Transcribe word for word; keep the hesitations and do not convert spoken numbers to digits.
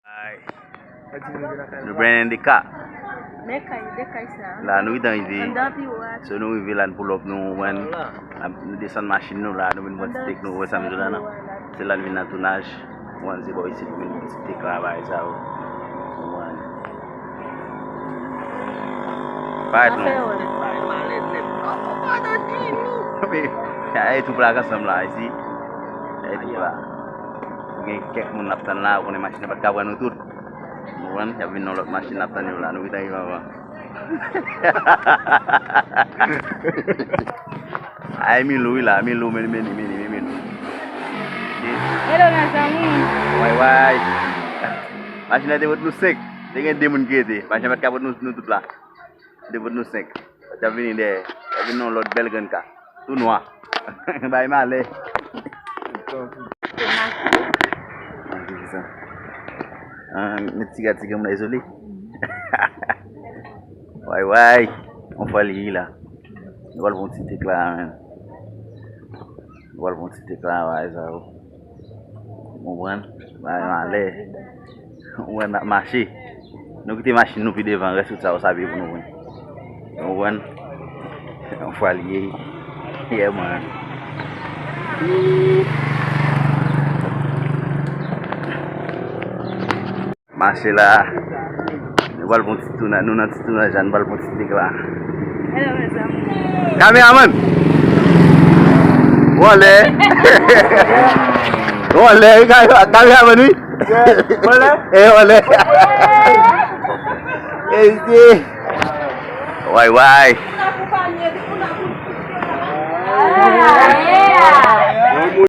Ay. Nou pran de ka. Men kay, de kay sa. La, nou gentan rive. Andan pi wo a. So, nou rive la, nou pull up, nou, nou desann machin nou la, nou vin pran ti tek nou, wè sa m di w la, non? Se la n vin nan tounaj. Ou konprann, se bò isit nou vin pran ti tek la, bagay sa yo. Ou konprann? Parèt non. Men, ay, tout plak ansanm la, isi. Ay, tout plak. Gen kèk moun n ap tann la, ou konnen machin nan pa t ka pran nou tout. Ou konprann? Y ap vin nan lòt machin, n ap tann yo la, nou gentan rive anvan. Ay, Milou, wi la, Milou, meni, meni, meni, meni, Milou. Hello, mezanmi. Way, way. Machin nan te pot nou senk. Te gen de moun ki rete. Machin nan pa t ka pot nou, nou tout la. Te pot nou senk. T ap vini dèyè. T ap vin nan lòt bèl grenn ka. Tou nwa. Bay malè. Ah, met ti gad ti granmoun la izole. Way, way. On fwa li ye la. Nou pral pran ti tek la, men. Nou pral pran ti tek la, bagay sa yo. Ou konprann? Bagay malè. Ou wè n ap mache. Nou kite machin nou pi devan, rès wout sa yo sa pye pou nou pran. Ou konprann? On fwa li ye. Yeah, man. Mache la. Nou pral pran ti tounaj, nou nan ti tounaj la, nou pral pran ti tek la. Hello, mezanmi. Kameraman! Wòlè! Wòlè, wi, kamera-, kameraman, wi. Wòlè? Eh, wòlè. Eh, isi. Way, way.